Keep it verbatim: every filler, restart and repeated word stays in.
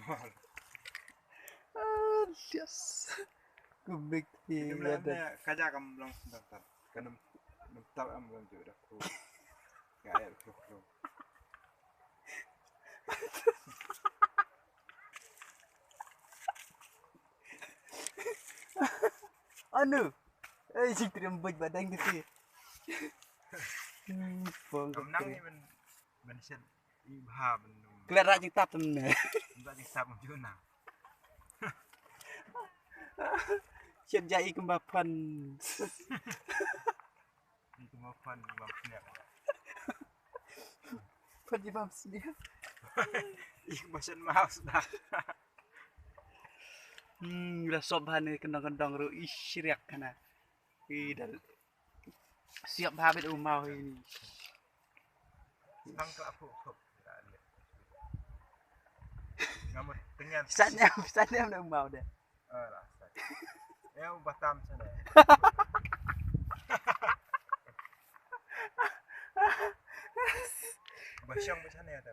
Ah, yes. Kumik ti. Nim ya len da. Ne kaja kam long sendang tar. Kanam nam tar am long ju da kru. Ya ya kru kru. Anu. Eh, jing trim buj badang gitu. Hmm, bong. Kam nang ni men men shen i bha men. Klet rak jing tap tem ne. Rak jing tap men juna. Shen ja i kemba pan. I kemba pan bang sniap. Pan i bang sniap. I kemba shen mau sudah. Hmm, dah sop bha ne kendong-kendong ru i shriak kana. I dal. Siap bha bit u mau ini. Sang kelak puk puk. Ngamut tengan. Sanyam, sanyam na u mau deh. Eh, lah, sang. Ya, u batam sana. Basyang macam ni ada.